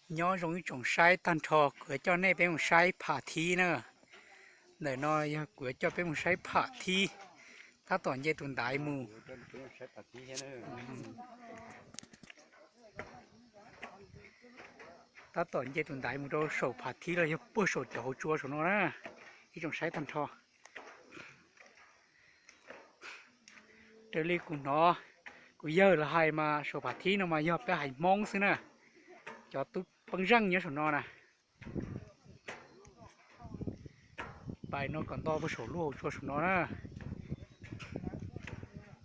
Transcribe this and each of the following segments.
Nyob zoo ib tsoom saib tag nrho, kuv yuav coj nej peb mus saib pham thib na. Ntawm no yog kuv yuav coj peb mus saib pham thib. Tab tom nce tus ntaiv mus. Tab tom nce tus ntaiv mus rau saum pham thib los yog puag saum cov hauv tsua saum no na, ib tsoom saib tag nrho. Raws li kuv hnov kuv yawg lawv hais mas saum pham thib no mas yog peb haiv Hmoob xwb na, cov tub peeb zeej nyob saum no na. Pais no kom nto puag saum lub hauv tsua saum no na,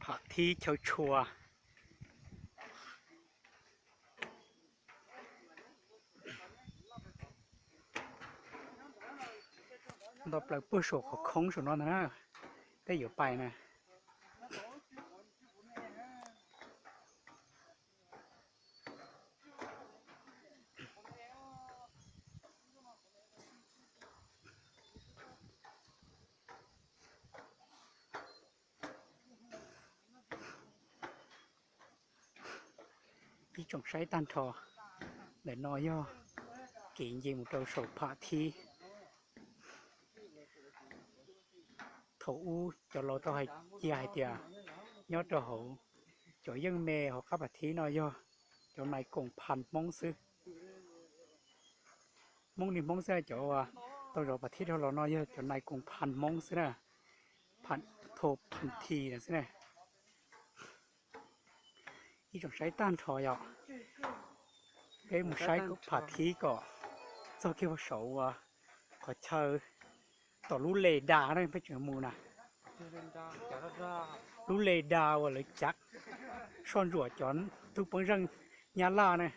pham thib chaw tshua. Nto plaws puag saum qhov khoob saum no ntag na, peb yuav pais na. Ib tsoom saib tag nrho, ntawm no yog kev nce mus rau saum pham thib. Thaum ub cov laus tau hais cia hais tias nyob rau hauv cov yeej me hauv qab pham thib no yog cov nais koom phas Hmoob xwb. Hmoob li Hmoob xwb, cov uas tau zov pham thib dhau los no yog cov nais koom phas Hmoob xwb na, phas, tho phas thi na xwb na. Ib tsoom saib tag nrho yom, peb mus saib pham thib kom txog kiag puag saum uas qhov chaw tom lub le da na peb tseem mus na. Lub le da uas lawv cav soj ntsuam cov tub peeb zeej Nyab Laj na.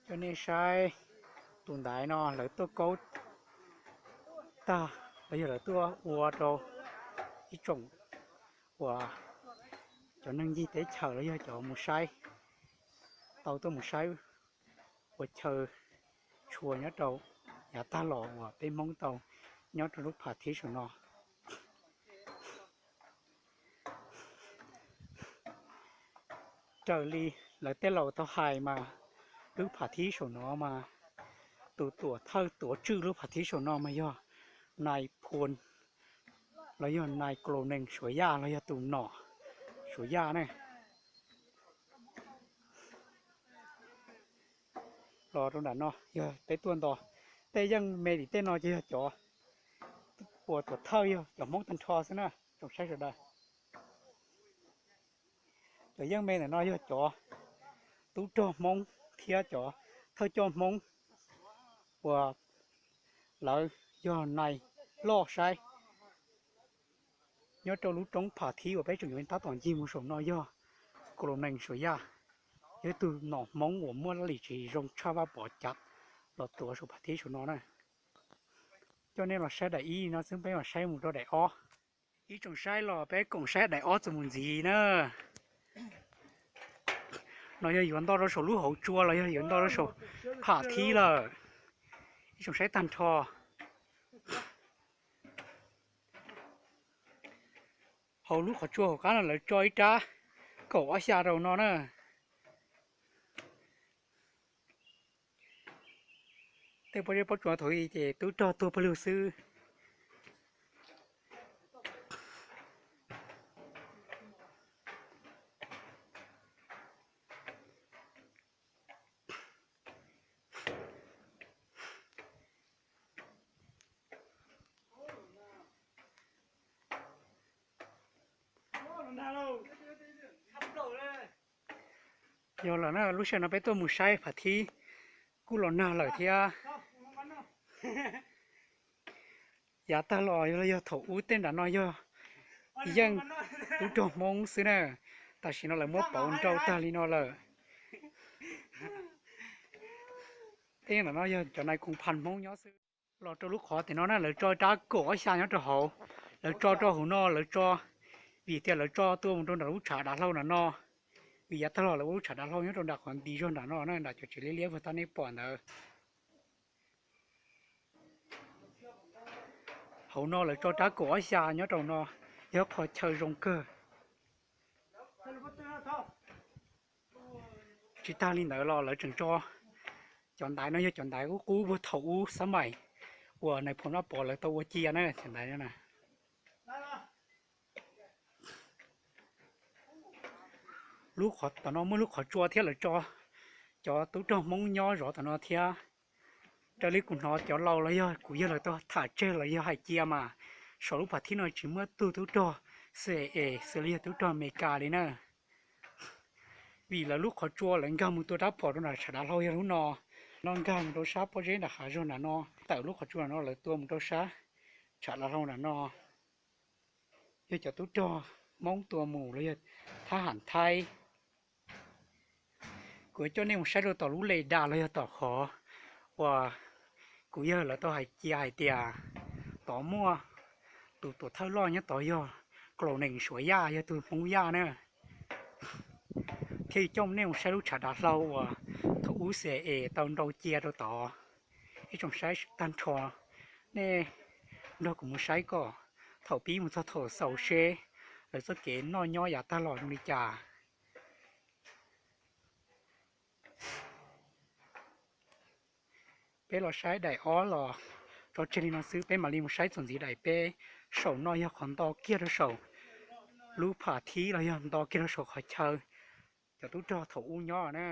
Coj nej saib tus ntaiv no lawv tuaj kaub tag los yog lawv tuaj ua rau ib tsoom uas cov neeg ncig teb chaws los yog cov mus saib, tau tuaj mus saib ua chaw tshua nyob rau yav tag los uas peb Hmoob tau nyob rau lub pham thib saum no. Raws li lawv tej laus tau hais mas lub pham thib saum no mas tus tuam thawj tuav tswj lub pham thib saum no mas yog nais phua los yog nais Kolonees Suav Yaj los yog tus nom Suav Yaj ne. Los rau nram no yog peb tuaj nto, tej yeej me tim tej no ces yog cov uas tuam thawj yog cov Hmoob tag nrho xwb na tsoom saib sawv daws. Cov yeej me ntawm no yog cov tub rog Hmoob thiab cov thawj coj Hmoob uas lawv yog nais loj saib nyob rau lub roob pham thib uas peb tseem yuav tab tom ncig mus saum no yog Kolonees Suav Yaj, yog ib tug nom Hmoob uas muaj laj lim tsis zoo tshaj Vaj Pov cav los tuav saum pham thib saum no na. Coj nej los saib daim ib no xwb peb mam saib mus rau daim ob. Ib tsoom saib los peb koom saib daim ob txuas mus ntxiv na. No yog yuav nto rau saum lub hauv tsua los yog yuav nto rau saum pham thib lawm. Ib tsoom saib tag nrho. Hauv lub qhov tsua hauv qab no lawv tso ib rab kaum ob xya rau no na. Tej pob zeb pob tsuas thaum ub ces tub rog tuag pawg lug xwb. Yog lawm na, lub sij hawm no peb tuaj mus saib pham thib kuj los nag lawm thiab. Yav tag los yog thaum ub tej nram no yog yeej tub rog Hmoob xwb na, tam sim no lawv muab pauv nrau tag li no lawm. Tej nram no yog cov nais koom phas Hmoob nyob xwb. Los rau lub qhov tim no na lawv tso rab kaum ob xya nyob rau hauv, lawv tso rau hauv no lawv tso, vim tias lawv tso tuaj mus rau nram lub tshav dav hlau nram no, vim yav tag los lawv ua lub tshav dav hlau nyob rau nram qhov nti zog nram no na, nram cov tsev liab liab puag ta nej pom ntawd. Hauv no lawv tso rab kaum ob xya nyob rau no, yog qhov chaw zoo kawg. Tsis tag li ntawd los lawv tseem tso cov ntaiv no, yog cov ntaiv qub qub puag thaum ub xab maim uas nais phoo Nab Pov lawv tau ua cia na, cov ntaiv no. Lub qhov tom no muaj lub qhov tsua thiab lawv tso cov tub rog Hmoob nyob zov tom no thiab. Raws li kuv hnov cov laus los yog kuv yawg lawv tau tham tseg los yog hais cia mas saum lub pham thib no tsis muaj tug tub rog CIA xws li yog tub rog Amelikas li na. Vim lawv lub qhov tsua lawv nkag mus tua rab phom rau nram tshav dav hlau yog lub no, no nkag mus rau sab pob zeb nram hav zoov nram no, tawm lub qhov tsua no lawv tua mus rau sab tshav dav hlau nram no. Yog cov tub rog Hmoob tua mus los yog thab ham Thaib. Kuv coj nej mus saib rau tom lub le das los yog tom qhov uas kuv yawg lawv tau hais cia hais tias tod muaj tus tuam thawj loj nyob tod yog Klaus Nees Suav Yaj, yog tus Hmoob Yaj na. Thiab coj nej mus saib lub tshav dav hlau uas thaum ub CIA tau nrau cia rau tod. Ib tsoom saib tag nrho, nej nrog kuv mus saib kom thaum pib mus txog thaum xaus seb lawv txoj kev noj nyob yav tag los zoo li cas. Peb los saib daim ob los tso tseg li no xwb, peb mam li mus saib txuas ntxiv daim peb. Saum no yog qhov nto kiag rau saum lub pham thib los yog nto kiag rau saum qhov chaw cov tub rog thaum ub nyob na.